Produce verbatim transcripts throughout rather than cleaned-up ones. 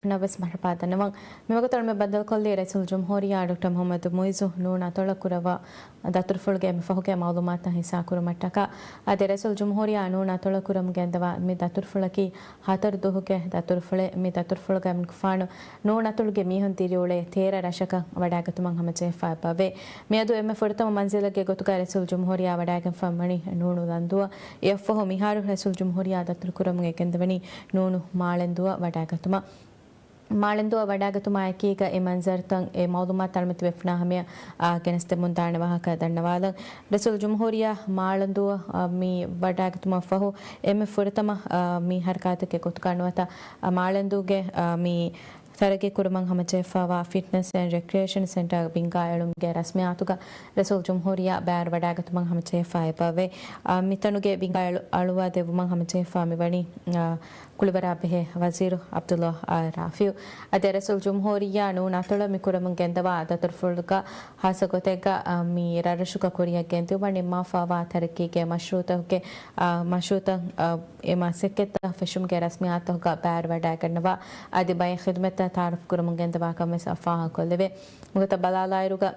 ނަވެސް މަރުޙަބާ ދަންނަވަން. މިވަގުތު މި ބައްދަލުކޮށްލީ ރައީސުލްޖުމްހޫރިއްޔާ ޑޮކްޓަރ މުޙައްމަދު މުޢިއްޒު ނޫން އަތޮޅަށް ކުރައްވާ ދަތުރުފުޅުގެ އެންމެ ފަހުގެ މަޢުލޫމާތަށް ހިއްސާކުރުމަށްޓަކާ. އަދި ރައީސުލްޖުމްހޫރިއްޔާ ނޫން އަތޮޅަށް ކުރަމުން ގެންދަވާ މި ދަތުރުފުޅަކީ ހަތަރު ދުވަހުގެ ދަތުރުފުޅެއް. މި ދަތުރުފުޅުގައި އެމަނިކުފާނު ނޫން އަތޮޅުގެ މީހުން ދިރިއުޅޭ ތޭރަ ރަށަކަށް ވަޑައިގަތުމަށް ހަމަޖެހިފަ އެބަވޭ. މިއަދު އެންމެ ފުރަތަމަ މަންޒިލެއްގެ ގޮތުގައި ރައީސުލްޖުމްހޫރިއްޔާ ވަޑައިގެންފަ ވަނީ ނޫނު ލަންދުއަށް. އެއަށްފަހު މިހާރު ރައީސުލްޖުމްހޫރިއްޔާ ދަތުރުކުރަމުން އެ ގެންދަވަނީ ނޫނު މާޅެންދުއަށް ވަޑައިގަތުމަށް. މާޅެންދުއަށް ވަޑައިގަތުމާ އެކީގަ އެ މަންޒަރުތައް އެ މަޢުލޫމާތު އަޅުމެން ތިބޭފުޅުންނާ ހަމަޔަށް، އާ، ގެނެސްދެމުންދާނެ ވާހަކަ ދަންނަވާލަން. ރައީސުލްޖުމްހޫރިއްޔާ މާޅެންދުއަށް، އާ، މި ވަޑައިގަތުމަށް ފަހު އެންމެ ފުރަތަމަ، އާ، މި ހަރަކާތުގެ ގޮތުގަ ނުވަތަ، އާ، މާޅެންދޫގެ، އާ، މި ތަރައްގީ ކުރުމަށް ހަމަޖެހިފައިވާ ފިޓްނަސް އެންޑް ރެކްރިއޭޝަން ސެންޓަރ ބިންގާ އެޅުމުގެ ރަސްމިއްޔާތުގަ ރައީސުލްޖުމްހޫރިއްޔާ ބައިވެރިވަޑައިގަތުމަށް ހަމަޖެހިފަ އެބަވޭ. އާ، މިތަނުގެ ބިންގާ އަޅު-، އަޅުވާ ދެއްވުމަށް ހަމަޖެހިފަ މިވަނީ، އާ، ކުޅިވަރާބެހޭ ވަޒީރު ޢަބްދުﷲ ރާފިޢު. އަދި ރައީސުލްޖުމްހޫރިއްޔާ ނޫން އަތޮޅަށް މި ކުރަމުން ގެންދަވާ ދަތުރުފުޅުގަ ހާއްސަ ގޮތެއްގަ، އާ، މި ރަށްރަށުގަ ކުރިއަށް ގެންދިއުމަށް ނިންމާފައިވާ ތަރައްގީގެ މަޝްރޫޢުތަކުގެ، އާ، މަޝްރޫޢުތައް، އާ، އެ މަސައްކަތްތައް ފެށުމުގެ ރަސްމިއްޔާތުތަކުގަ ބައިވެރިވަޑައިގަންނަވާ، އަދި ބައެއް ޚިދުމަތްތައް ތަޢާރަފް ކުރަމުން ގެންދަވާކަން ވެސް ފާހަގަކޮށްލެވޭ. މިގޮތަށް ބަލާލާއިރުގަ،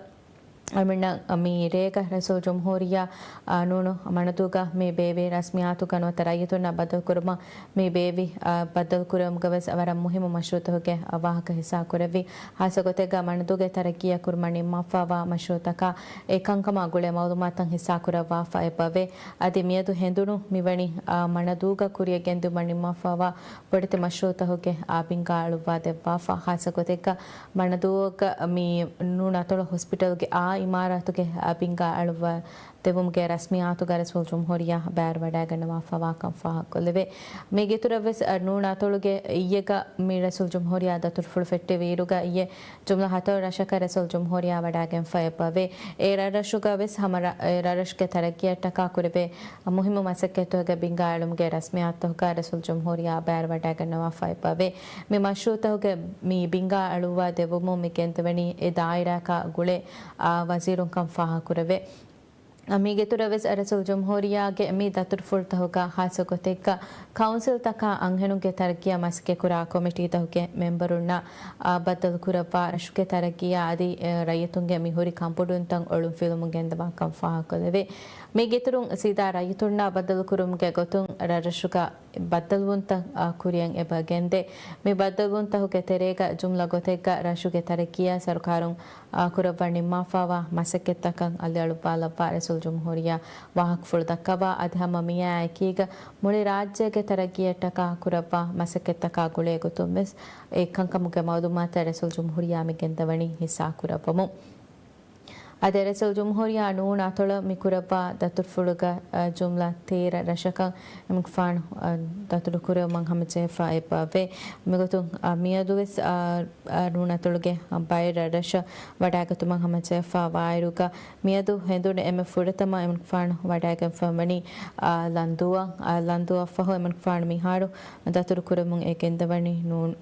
އަޅުމެންނަށް މި ރޭގަ ރައީސުލްޖުމްހޫރިއްޔާ، އާ، ނޫނު މަނަދޫގަ މި ބޭއްވި ރަސްމިއްޔާތުގަ ނުވަތަ ރައްޔިތުންނާ ބައްދަލުކުރުމަށް މި ބޭއްވި، އާ، ބައްދަލުކުރުމުގަ ވެސް ވަރަށް މުހިއްމު މަޝްރޫޢުތަކުގެ ވާހަކަ ހިއްސާކުރެއްވި. ހާއްސަ ގޮތެއްގަ މަނަދޫގެ ތަރައްގީއަށް ކުރުމަށް ނިންމާފައިވާ މަޝްރޫޢުތަކާ އެ ކަންކަމާ ގުޅޭ މަޢުލޫމާތުތައް ހިއްސާކުރައްވާފަ އެބަވޭ. އަދި މިއަދު ހެނދުނު މިވަނީ، އާ، މަނަދޫގަ ކުރިއަށް ގެންދިއުމަށް ނިންމާފައިވާ ބޮޑެތި މަޝްރޫޢުތަކުގެ އާ ބިންގާ އަޅުއްވާ ދެއްވާފަ. ހާއްސަ ގޮތެއްގަ މަނަދޫއަށް މި ނޫން އަތޮޅު ހޮސްޕިޓަލްގެ އާ އިމާރާތުގެ އާ ބިންގާ އަޅުއްވާ ދެއްވުމުގެ ރަސްމިއްޔާތުގަ ރައީސުލްޖުމްހޫރިއްޔާ ބައިވެރިވަޑައިގަންނަވާފައިވާކަން ފާހަގަކޮށްލެވޭ. މީގެއިތުރަށް ވެސް، އަ، ނޫން އަތޮޅުގެ އިއްޔެގަ މި ރައީސުލްޖުމްހޫރިއްޔާ ދަތުރުފުޅު ފެއްޓެވިއިރުގަ އިއްޔެ ޖުމްލަ ހަތަރު ރަށަކަށް ރައީސުލްޖުމްހޫރިއްޔާ ވަޑައިގެންފަ އެބަވޭ. އެ ރަށްރަށުގަ ވެސް ހަމަ ރަ-، އެ ރަށްރަށުގެ ތަރައްގީއަށްޓަކާ ކުރެވޭ މުހިއްމު މަސައްކަތްތަކުގެ ބިންގާ އެޅުމުގެ ރަސްމިއްޔާތުތަކުގަ ރައީސުލްޖުމްހޫރިއްޔާ ބައިވެރިވަޑައިގަންނަވާފަ އެބަވޭ. މި މަޝްރޫޢުތަކުގެ މި ބިންގާ އަޅުއްވާ ދެއްވުމުން މި ގެންދަވަނީ އެ ދާއިރާއަކާ ގުޅޭ، އާ، ވަޒީރުންކަން ފާހަގަކުރެވޭ. މީގެއިތުރަށް ވެސް ރައީސުލްޖުމްހޫރިއްޔާގެ މި ދަތުރުފުޅުތަކުގަ ހާއްސަ ގޮތެއްގަ ކައުންސިލްތަކާ އަންހެނުންގެ ތަރައްގީއަށް މަސައްކަތްކުރާ ކޮމިޓީތަކުގެ މެމްބަރުންނާ، އާ، ބައްދަލުކުރައްވާ ރަށުގެ ތަރައްގީއާ އަދި، އެ، ރައްޔިތުންގެ މި ހުރި ކަންބޮޑުވުންތައް އޮޅުންފިލުމުން ގެންދަވާކަން ފާހަގަކޮށްލެވޭ. މީގެއިތުރުން ސީދާ ރައްޔިތުންނާ ބައްދަލުކުރުމުގެ ގޮތުން ރަށްރަށުގަ ބައްދަލުވުންތައް، އާ، ކުރިއަށް އެބަ ގެންދޭ. މި ބައްދަލުވުންތަކުގެ ތެރޭގަ ޖުމްލަ ގޮތެއްގަ ރަށުގެ ތަރައްގީއަށް ސަރުކާރުން، އާ، ކުރައްވަން ނިންމާފައިވާ މަސައްކަތްތަކަށް އަލިއަޅުއްވާލައްވާ ރައީސުލްޖުމްހޫރިއްޔާ ވާހަކަފުޅު ދައްކަވާ، އަދި ހަމަ މިއާ އެކީގަ މުޅި ރާއްޖޭގެ ތަރައްގީއަށްޓަކާ ކުރައްވާ މަސައްކަތްތަކާ ގުޅޭ ގޮތުން ވެސް އެ ކަންކަމުގެ މައުލޫމާތު ރައީސުލްޖުމްހޫރިއްޔާ މި ގެންދަވަނީ ހިއްސާކުރައްވަމުން. އަދި ރައީސުލްޖުމްހޫރިއްޔާ ނޫން އަތޮޅަށް މި ކުރައްވާ ދަތުރުފުޅުގަ، އަ، ޖުމްލަ ތޭރަ ރަށަކަށް އެމަނިކުފާނު، އަ، ދަތުރުކުރެވުމަށް ހަމަޖެހިފަ އެބަވޭ. މިގޮތުން، އަ، މިއަދުވެސް، އަ، އަ، ނޫން އަތޮޅުގެ ބައެއް ރަށްރަށަށް ވަޑައިގަތުމަށް ހަމަޖެހިފަ ވާއިރުގަ މިއަދު ހެނދުނު އެންމެ ފުރަތަމަ އެމަނިކުފާނު ވަޑައިގެންފަ ވަނީ، އަ، ލަންދޫއަށް، އަ، ލަންދޫއަށްފަހު އެމަނިކުފާނު މިހާރު ދަތުރުކުރަމުން އެ ގެންދަވަނީ ނޫން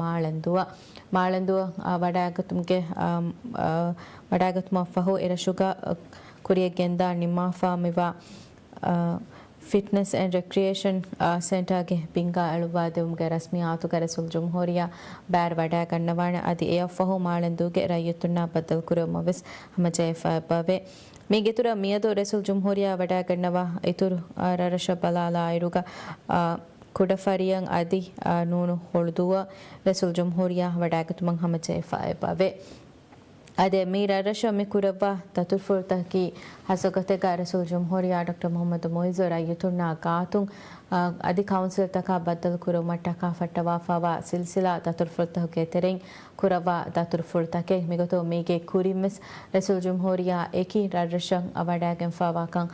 މާޅެންދޫއަށް. މާޅެންދޫއަށް، އަ، ވަޑައިގަތުމުގެ، އަ، އަ، ވަޑައިގަތުމަށްފަހު އެރަށުގަ، އަ، ކުރިއަށް ގެންދާ ނިންމާފާ މިވާ، އަ، ފިޓްނަސް އެންޑް ރެކްރިއޭޝަން، އަ، ސެންޓާގެ ބިންގާ އަޅުއްވާދެވުމުގެ ރަސްމިއްޔާތުގަ ރައީސުލްޖުމްހޫރިއްޔާ ބައިވެރިވަޑައިގަންނަވާނެ. އަދި އެއަށްފަހު މާޅެންދޫގެ ރައްޔިތުންނާ ބައްދަލުކުރެވުމަށް ވެސް ހަމަޖެހިފަ އެބަވޭ. މީގެއިތުރަށް މިއަދު ރައީސުލްޖުމްހޫރިއްޔާ ވަޑައިގަންނަވާ އިތުރު، އަ، ރަށްރަށަށް ބަލާލާއިރުގަ، އަ، ކުޑަފަރިޔަން އަދި، އަ، ނޫނު ހޮޅުދޫއަށް ރައީސުލްޖުމްހޫރިއްޔާ ވަޑައިގަތުމަށް ހަމަޖެހިފަ އެބަވޭ. އަދި މި ރަށްރަށަށް މި ކުރައްވާ ދަތުރުފުޅުތަކީ ހާއްސަ ގޮތެއްގަ ރައީސުލްޖުމްހޫރިއްޔާ ޑޮކްޓަރ މުޙައްމަދު މުޢިއްޒު ރައްޔިތުންނާ ގާތުން، އަ، އަދި ކައުންސިލްތަކާ ބައްދަލުކުރުމަށްޓަކާ ފައްޓަވާފައިވާ ސިލްސިލާ ދަތުރުފުޅުތަކުގެ ތެރެއިން ކުރައްވާ ދަތުރުފުޅުތަކެއް. މިގޮތުން މީގެ ކުރިންވެސް ރައީސުލްޖުމްހޫރިއްޔާ އެކި ރަށްރަށަށް ވަޑައިގެންފައިވާކަން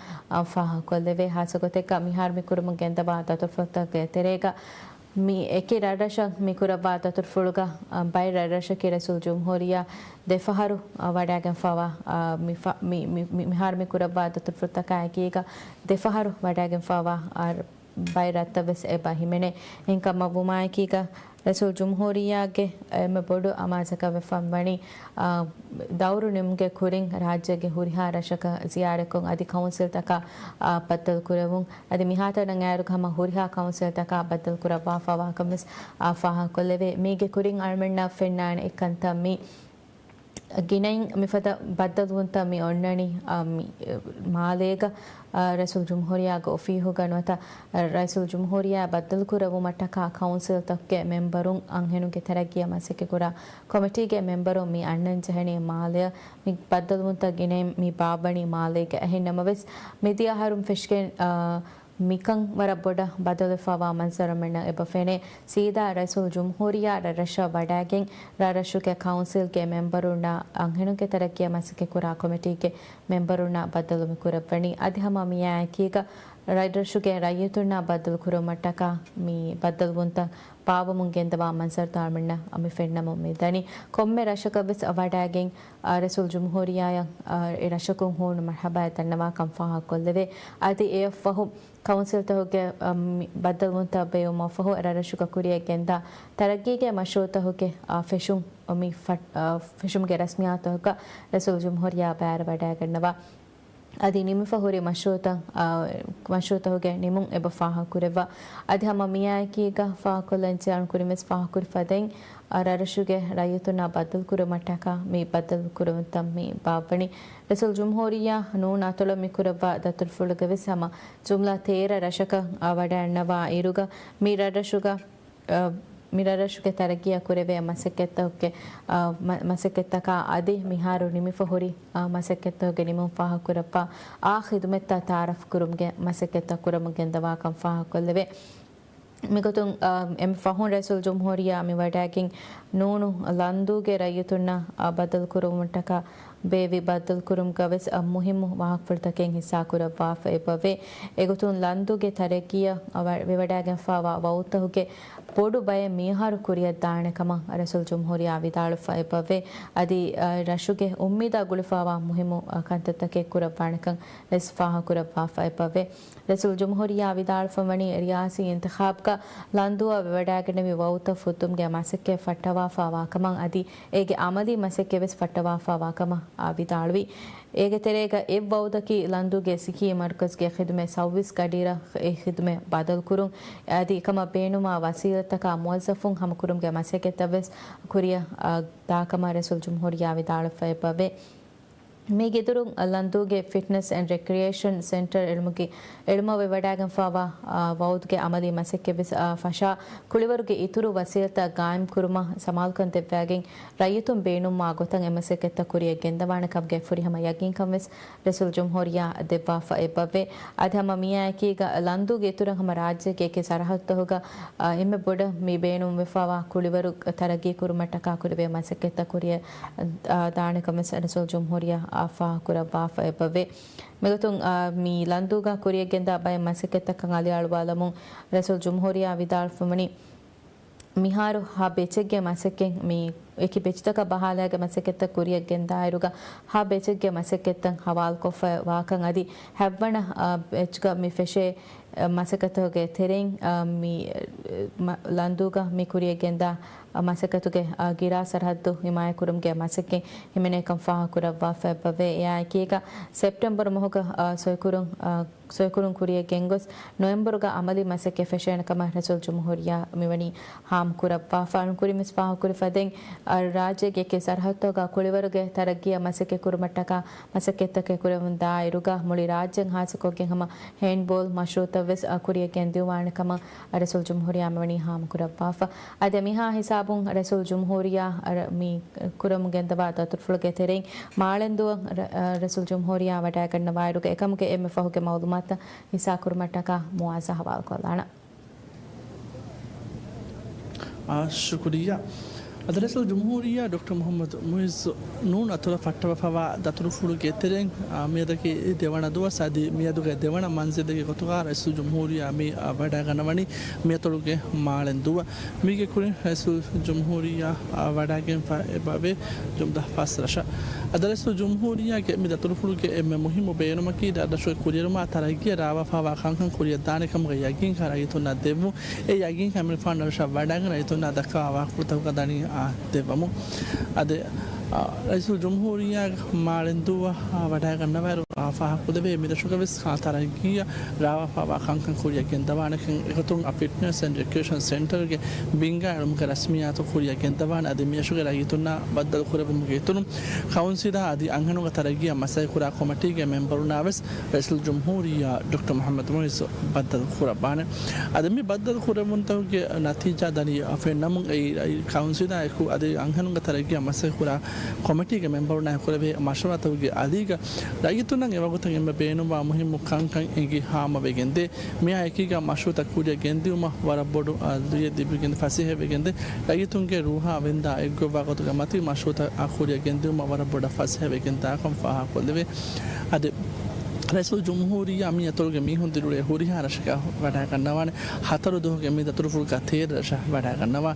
ފާހަގަކޮށްލެވޭ. ހާއްސަ ގޮތެއްގަ މިހާރު މި ކުރަމުން ގެންދަވާ ދަތުރުފުޅުތަކުގެ ތެރޭގަ މި އެކި ރަށްރަށަށް މި ކުރައްވާ ދަތުރުފުޅުގަ، އަ، ބައެއް ރަށްރަށަކީ ރައީސުލްޖުމްހޫރިއްޔާ ދެފަހަރު، އަ، ވަޑައިގެންފައިވާ، އަ، މި ފަ-، މި، މި، މި، މިހާރު މި ކުރައްވާ ދަތުރުފުޅުތަކާ އެކީގަ ދެފަހަރު ވަޑައިގެންފައިވާ، އަ، ބައެއް ރަށްތައް ވެސް އެބަ ހިމެނޭ. އެހެންކަމަށް ވުމާއެކީގަ، ރައީސުލްޖުމްހޫރިއްޔާގެ އެންމެ ބޮޑު އަމާޒަކަށް ވެފަ ވަނީ، އާ، ދައުރު ނިމުމުގެ ކުރިން ރާއްޖޭގެ ހުރިހާ ރަށަކަށް ޒިޔާރަތްކޮށް އަދި ކައުންސިލްތަކާ، އާ، ބައްދަލު ކުރެވުން. އަދި މިހާތަނަށް އައިރުގަ ހަމަ ހުރިހާ ކައުންސިލްތަކާ ބައްދަލު ކުރައްވާފަ ވާކަން ވެސް، އާ، ފާހަގަކޮށްލެވޭ. މީގެ ކުރިން އަޅަމެންނަށް ފެންނާނެ އެއްކަންތައް މީ ގިނައިން މިފަދަ ބައްދަލުވުންތައް މި އޮންނަނީ، އާ، މި، މާލޭގަ، އާ، ރައީސުލްޖުމްހޫރިއްޔާގެ އޮފީހުގަ ނުވަތަ ރައީސުލްޖުމްހޫރިއްޔާ ބައްދަލުކުރެވުމަށްޓަކާ ކައުންސިލްތަކުގެ މެމްބަރުން އަންހެނުންގެ ތަރައްގީއަށް މަސައްކަތްކުރާ ކޮމިޓީގެ މެމްބަރުން މި އަންނަން ޖެހެނީ މާލެއަށް. މި ބައްދަލުވުންތައް ގިނައިން މި ބާއްވަނީ މާލޭގަ. އެހެންނަމަވެސް، މިދިޔަ އަހަރުން ފެށިގެން، އާ، މިކަން ވަރަށް ބޮޑަށް ބަދަލުވެފަވާ މަންޒަރު އަޅަމެންނަށް އެބަ ފެނޭ. ސީދާ ރައީސުލްޖުމްހޫރިއްޔާ ރަށްރަށަށް ވަޑައިގެން، ރަށްރަށުގެ ކައުންސިލްގެ މެމްބަރުންނާ އަންހެނުންގެ ތަރައްގީއަށް މަސައްކަތްކުރާ ކޮމިޓީގެ މެމްބަރުންނާ ބައްދަލު މި ކުރައްވަނީ. އަދި ހަމަ މިއާއެކީގަ ރަށްރަށުގެ ރައްޔިތުންނާ ބައްދަލު ކުރުމަށްޓަކާ މި ބައްދަލުވުންތައް ބާއްވަމުން ގެންދަވާ މަންޒަރުތައް އަޅަމެންނަށް މި ފެންނަމުން މި ދަނީ. ކޮންމެ ރަށަކަށް ވެސް ވަޑައިގެން، އާ، ރައީސުލްޖުމްހޫރިއްޔާއަށް، އާ، އެ ރަށަކުން ހޫނު މަރްހަބާ ދަންނަވާކަން ފާހަގަކޮށްލެވޭ. އަދި އެއަށްފަހު ކައުންސިލްތަކުގެ، އަ، މި ބައްދަލުވުންތައް ބޭއްވުމަށްފަހު، ރަށްރަށުގަ ކުރިއަށް ގެންދާ ތަރައްގީގެ މަޝްރޫއުތަކުގެ، އަ، ފެށުން، މި ފަ-، އަ، ފެށުމުގެ ރަސްމިއްޔާތުތަކަށް ރައީސުލްޖުމްހޫރިއްޔާ ބައިވެރިވަޑައިގަންނަވާ. އަދި ނިމިފަ ހުރި މަޝްރޫއުތައް، އަ، މަޝްރޫއުތަކުގެ ނިމުން އެބަ ފާހަގަކުރެއްވާ. އަދި ހަމަ މިއާއެކީގަ ފާހަގަކޮށްލަންޖެހޭ އަޅުން ކުރިންވެސް ފާހަގަކުރި ފަދައިން، އަ، ރަށްރަށުގެ ރައްޔިތުންނާ ބައްދަލުކުރުމަށްޓަކާ މި ބައްދަލުކުރުވުންތައް މި ބާއްވަނީ. ރައީސުލްޖުމްހޫރިއްޔާ ނޫން އަތޮޅަށް މި ކުރައްވާ ދަތުރުފުޅުގަވެސް ހަމަ ޖުމްލަ ތޭރަ ރަށަކަށް، އަ، ވަޑައަންނަވާ އިރުގަ މި ރަށްރަށުގަ، އަ، މި ރަށްރަށުގެ ތަރައްގީއަށް ކުރެވޭ މަސައްކަތްތަކުގެ، އަ، މަ-، މަސައްކަތްތަކާ އަދި މިހާރު ނިމިފަ ހުރި، އަ، މަސައްކަތްތަކުގެ ނިމުން ފާހަގަކުރައްވާ އާ ޚިދުމަތްތައް ތައާރަފް ކުރުމުގެ މަސައްކަތްތައް ކުރަމުން ގެންދަވާކަން ފާހަގަކޮށްލެވޭ. މިގޮތުން، އާ، އެންމެ ފަހުން ރައީސުލްޖުމްހޫރިއްޔާ މި ވަޑައިގެން ނޫނު ލަންދޫގެ ރައްޔިތުންނަށް، އާ، ބައްދަލުކުރުވުމަށްޓަކާ ބޭއްވި ބައްދަލުކުރުމުގަވެސް، އާ، މުހިއްމު ވާހަކަފުޅުތަކެއް ހިއްސާކުރައްވާފަ އެބަވޭ. އެގޮތުން ލަންދޫގެ ތަރައްގީއަށް، އާ، ވަ-، ވެވަޑައިގެންފާވާ ވައުދުތަކުގެ ބޮޑު ބައެއް މިއަހަރު ކުރިއަށްދާނެ ކަމަށް ރައީސުލްޖުމްހޫރިއްޔާ ވިދާޅުވެފަ އެބަވޭ. އަދި، އާ، ރަށުގެ އުއްމީދާ ގުޅިފާވާ މުހިއްމު، އާ، ކަންތައްތަކެއް ކުރައްވާނެކަން ވެސް ފާހަގަކުރައްވާފަ އެބަވޭ. ރައީސުލްޖުމްހޫރިއްޔާ ވިދާޅުވެފަ ވަނީ ރިޔާސީ އިންތިޚާބުގަ ލަންދޫއަށް ވެވަޑައިގެންނެވި ވައުދުތައް ފުއްދުމުގެ މަސައްކަތް ފައްޓަވާފަ ވާކަމަށް އަދި އޭގެ އަމަލީ މަސައްކަތް ވެސް ފައްޓަވާފަ ވާކަމަށް އާ ވިދާޅުވި. އޭގެ ތެރޭގަ އެއް ވައުދަކީ ލަންދޫގެ ސިކީ މަރުކަޒުގެ ޚިދުމަތް ސައުވީސް ގަޑިއިރަށް އެ ޚިދުމަތް ބަދަލުކުރުން. އަދި އެކަމަށް ބޭނުންވާ ވަސީލަތްތަކާ މުވައްޒަފުން ހަމަކުރުމުގެ މަސައްކަތްތައް ވެސް ކުރިއަށް، އާ، ދާކަމަށް ރައީސުލްޖުމްހޫރިއްޔާ ވިދާޅުވެފަ އެބަވޭ. މީގެއިތުރުން، އަ، ލަންދޫގެ ފިޓްނަސް އެންޑް ރެކްރިއޭޝަން ސެންޓަރ އިލްމުގެ، އިލްމަށް ވެވަޑައިގެންފާވާ، އާ، ވައުދުގެ އަމަލީ މަސައްކަތް ވެސް، އާ، ފަށާ، ކުޅިވަރުގެ އިތުރު ވަސީލަތްތައް ގާއިމް ކުރުމަށް ސަމާލުކަން ދެއްވައިގެން، ރައްޔިތުން ބޭނުންވާ ގޮތަށް އެ މަސައްކަތްތައް ކުރިއަށް ގެންދަވާނެ ކަމުގެ ފުރިހަމަ ޔަގީންކަން ވެސް ރައީސުލްޖުމްހޫރިއްޔާ ދެއްވާފަ އެބަވޭ. އަދި ހަމަ މިއާއެކީގަ ލަންދޫގެ އިތުރަށް ހަމަ ރާއްޖޭގެ އެކި ސަރަހައްދުތަކުގަ، އާ، އެންމެ ބޮޑަށް މި ބޭނުންވެފަވާ ކުޅިވަރު ތަރައްގީ ކުރުމަށްޓަކާ ކުރެވޭ މަސައްކަތްތައް ކުރިއަށް، އާ، ދާނެ ކަމަށް ރައީސުލްޖުމްހޫރިއްޔާ އާ ފާހަގަކުރައްވާފަ އެބަވޭ. މިގޮތުން، އާ، މި ލަންދޫގަ ކުރިއަށް ގެންދާ ބައެއް މަސައްކަތްތަކަށް އަލިއަޅުވާލަމުން ރައީސުލްޖުމްހޫރިއްޔާ ވިދާޅުވެފަ ވަނީ، މިހާރު ހަ ބެޗެއްގެ މަސައްކަތް މި އެކި ބެޗްތަކަށް ބަހާލައިގެން މަސައްކަތްތައް ކުރިއަށް ގެންދާއިރުގަ، ހަ ބެޗެއްގެ މަސައްކަތްތައް ހަވާލުކޮށްފަ ވާކަން އަދި ހަތްވަނަ، އާ، ބެޗްގަ މި ފެށޭ، އާ، މަސައްކަތުގެ ތެރެއިން، އާ، މި، އާ، މަ-، ލަންދޫގަ މި ކުރިއަށް ގެންދާ، އާ، މަސައްކަތުގެ، އާ، ގިރާ ސަރަހައްދު ހިމާޔަތްކުރުމުގެ މަސައްކަތް ހިމެނޭކަން ފާހަގަކުރައްވާފަ އެބަވޭ. އެއާއެކީގަ ސެޕްޓެމްބަރު މަހުގަ، އާ، ސޮއިކުރުން، އާ، ސޮއިކުރުން ކުރިއަށް ގެންގޮސް، ނޮވެމްބަރުގަ އަމަލީ މަސައްކަތް ފެށޭނެ ކަމަށް ރައީސުލްޖުމްހޫރިއްޔާ މިވަނީ ހާމަކުރައްވާފަ. އަޅުން ކުރިންވެސް ފާހަގަކުރި ފަދައިން، އަ، ރާއްޖޭގެ އެކި ސަރަހައްދުތަކުގަ ކުޅިވަރުގެ ތަރައްގީއަށް މަސައްކަތް ކުރުމަށްޓަކާ މަސައްކަތްތަކެއް ކުރެވުން ދާއިރުގަ، މުޅި ރާއްޖެއިން ހާއްސަކޮށްގެން ހަމަ ހޭންޑްބޯލް މަޝްރޫއުތައް ވެސް، އަ، ކުރިއަށް ގެންދިއުމާނެ ކަމަށް ރައީސުލްޖުމްހޫރިއްޔާ މިވަނީ ހާމަކުރައްވާފަ. އަދި މިހާ ހިސާބުން ރައީސުލްޖުމްހޫރިއްޔާ މި ކުރަމުން ގެންދަވާ ދަތުރުފުޅުގެ ތެރެއިން މާޅެންދޫއަށް ރަ-، ރައީސުލްޖުމްހޫރިއްޔާ ވަޑައިގަންނަވާއިރުގަ އެކަމުގެ އެންމެ ފަހުގެ މައުލޫމާތުތައް ހިއްސާކުރުމަށްޓަކާ މުއާޒާ ހަވާލުކޮށްލާނަން. އާ، ޝުކުރިއްޔާ. އަދި ރައީސުލްޖުމްހޫރިއްޔާ ޑޮކްޓަރ މުޙައްމަދު މުޢިއްޒު ނޫން އަތޮޅަށް ފައްޓަވާފައިވާ ދަތުރުފުޅުގެ ތެރެއިން، އާ، މިއަދަކީ ދެވަނަ ދުވަސް. އަދި މިއަދުގެ ދެވަނަ މަންޒިލެއްގެ ގޮތުގަ ރައީސުލްޖުމްހޫރިއްޔާ މި، އާ، ވަޑައިގަންނަވަނީ މިއަތޮޅުގެ މާޅެން ދުވަށް. މީގެ ކުރިން ރައީސުލްޖުމްހޫރިއްޔާ، އާ، ވަޑައިގެންފަ އެބަވޭ ޖުމްލަ ފަސް ރަށަށް. އަދި ރައީސުލްޖުމްހޫރިއްޔާގެ މި ދަތުރުފުޅުގެ އެންމެ މުހިއްމު ބޭނުމަކީ ރަށްރަށުގެ ކުރިއެރުމާ ތަރައްގީއަށް ރާވާފައިވާ ކަންކަން ކުރިއަށް ދާނެ ކަމުގެ ޔަގީންކަން ރައްޔިތުންނަށް ދެއްވުން. އެ ޔަގީންކަން އެމަނިކުފާނު ރަށަށް ވަޑައިގެން ރައްޔިތުންނާ ދައްކާ ވާހަކަފުޅުތަކުގަ ދަނީ، އާ، ދެއްވަމުން. އަދި، އާ، ރައީސުލްޖުމްހޫރިއްޔާގެ މާޅެން ދުވަހަށް ވަޑައިގަންނަވާއިރު، އާ، ފާހަގަކުރެވޭ މި ރަށުގަވެސް ތަރައްގީއަށް ރާވާފައިވާ ކަންކަން ކުރިއަށް ގެންދަވާނެކަން އެގޮތުން އަ ފިޓްނަސް އެންޑް ރެކްރިއޭޝަން ސެންޓަރގެ ބިންގާ އެޅުމުގެ ރަސްމިއްޔާތު ކުރިއަށް ގެންދަވާނެ. އަދި މި ރަށުގެ ރައްޔިތުންނާ ބައްދަލު ކުރެއްވުމުގެ އިތުރުން ކައުންސިލާ އަދި އަންހެނުންގެ ތަރައްގީއަށް މަސައްކަތްކުރާ ކޮމިޓީގެ މެމްބަރުންނާވެސް ރައީސުލްޖުމްހޫރިއްޔާ ޑޮކްޓަރ މުޙައްމަދު މުޢިއްޒު ބައްދަލު ކުރައްވާނެ. އަދި މި ބައްދަލު ކުރެއްވުންތަކުގެ ނަތީޖާ ދަނީ ފެންނަމުން އެއީ، އެއީ ކައުންސިލާއެކު އަދި އަންހެނުންގެ ތަރައްގީއަށް މަސައްކަތްކުރާ ކޮމިޓީގެ މެމްބަރުންނާ ކުރެވޭ މަޝްވަރާތަކުގެ އަލީގަ ރައްޔިތުންނަށް އެވަގުތަށް އެންމެ ބޭނުންވާ މުހިއްމު ކަންކަން އެނގި ހާމަވެގެންދޭ. މިއާ އެކީގަ މަޝްރޫޢުތައް ކުރިއަށް ގެންދިއުމަށް ވަރަށް ބޮޑު، އާ، ލުޔެއް ލިބިގެން ފަސޭހަވެގެންދޭ. ރައްޔިތުންގެ ރޫހާ ވިންދާ އެއްގޮތްވާ ގޮތުގެ މަތި މަޝްރޫޢުތައް، އާ، ކުރިއަށް ގެންދިއުމަށް ވަރަށް ބޮޑަށް ފަސޭހަވެގެންދާކަން ފާހަގަކޮށްލެވޭ. އަދި ރައީސުލްޖުމްހޫރިއްޔާ މި އަތޮޅުގެ މީހުން ދިރިއުޅޭ ހުރިހާ ރަށަކަށް ވަޑައިގަންނަވާނެ. ހަތަރު ދުވަހުގެ މި ދަތުރުފުޅުގަ ތޭރަ ރަށަށް ވަޑައިގަންނަވާ.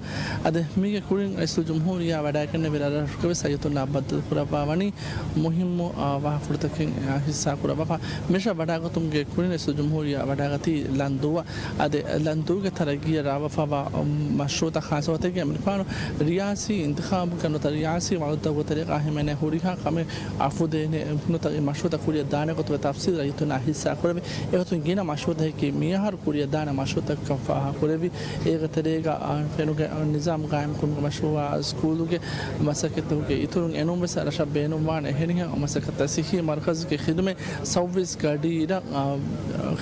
އަދި މީގެ ކުރިން ރައީސުލްޖުމްހޫރިއްޔާ ވަޑައިގެންނެވި ރަށްރަށުގަވެސް ރައްޔިތުންނާ ބައްދަލު ކުރައްވާވަނީ މުހިއްމު، އާ، ވާހަކަފުޅުތަކެއް، އާ، ހިއްސާކުރައްވާފަ. މިރަށަށް ވަޑައިގަތުމުގެ ކުރިން ރައީސުލްޖުމްހޫރިއްޔާ ވަޑައިގަތީ ލަންދޫއަށް. އަދި ލަންދޫގެ ތަރައްގީއަށް ރާވާފައިވާ، އު، މަޝްރޫޢުތައް ޚާއްޞަ ގޮތެއްގައި އެމަނިކުފާނު ރިޔާސީ އިންތިޚާބުގެ ނުވަތަ ރިޔާސީ ވަޢުދުތަކުގެ ތެރޭގަ ހިމެނޭ ހުރިހާ ކަމެއް އަފުދޭނެ ނުވަތަ މަޝްރޫޢުތައް ކުރިއަށް ދާނެ ގޮތުގެ ތަފްސީލް ރައްޔިތުންނާ ހިއްސާކުރެވި. އެގޮތުން ގިނަ މަޝްރޫޢުތަކަކީ މިއަހަރު ކުރިއަށް ދާނެ މަޝްރޫޢުތަކަކަށް ފާހަގަކުރެއްވި. އޭގެ ތެރޭގަ، އާ، ފެނުގެ ނިޒާމް ގާއިމްކުރުމުގެ މަޝްރޫޢާ، ސްކޫލުގެ މަސައްކަތްތަކުގެ އިތުރުން އެނޫންވެސް ރަށަށް ބޭނުންވާނެ އެހެނިހެން މަސައްކަތްތައް. ސިއްހީ މަރުކަޒުގެ ޚިދުމަތް ސައުވީސް ގަޑިއިރަށް، އާ،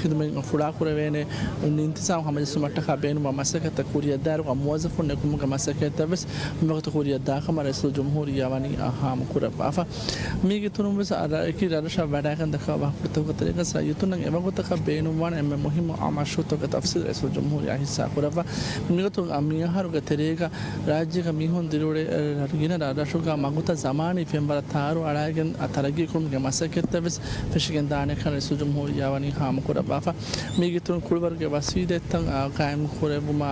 ޚިދުމަތް ފުޅާކުރެވޭނެ އިންތިޒާމް ހަމަޖެއްސުމަށްޓަކާ ބޭނުންވާ މަސައްކަތްތައް ކުރިއަށްދާއިރު، މުވައްޒަފުން ނެގުމުގެ މަސައްކަތްތައްވެސް މިވަގުތު ކުރިއަށްދާކަމަށް ރައީސުލްޖުމްހޫރިއްޔާ ވަނީ ހާމަކުރައްވާފަ. މީގެ އިތުރުންވެސް އެކި ރަށްރަށަށް ވަޑައިގެން ދައްކާ ވާހަކަފުޅުތަކުގެ ތެރޭގަ ރައްޔިތުންނަށް އެވަގުތަކަށް ބޭނުންވާނެ އެންމެ މުހިއްމު އާ މަޝްރޫޢުތަކުގެ ތަފްސީލް ރައީސުލްޖުމްހޫރިއްޔާ ހިއްސާކުރައްވާ. މިގޮތުން އަ، މިއަހަރުގެ ތެރޭގަ ރާއްޖޭގަ މީހުން ދިރިއުޅޭ، އަ، ގިނަ ރަށްރަށުގަ މަގުތައް ޒަމާނީ ފެންވަރަށް ތާރު އަޅާގެން، އަ، ތަރައްގީ ކުރުމުގެ މަސައްކަތްތައްވެސް ފެށިގެން ދާނެކަން ރައީސުލްޖުމްހޫރިއްޔާ ވަނީ ހާމަކުރައްވާފަ. މީގެ އިތުރުން ކުޅިވަރުގެ ވަސީލަތްތައް، އާ، ގާއިމް ކުރެއްވުމާ،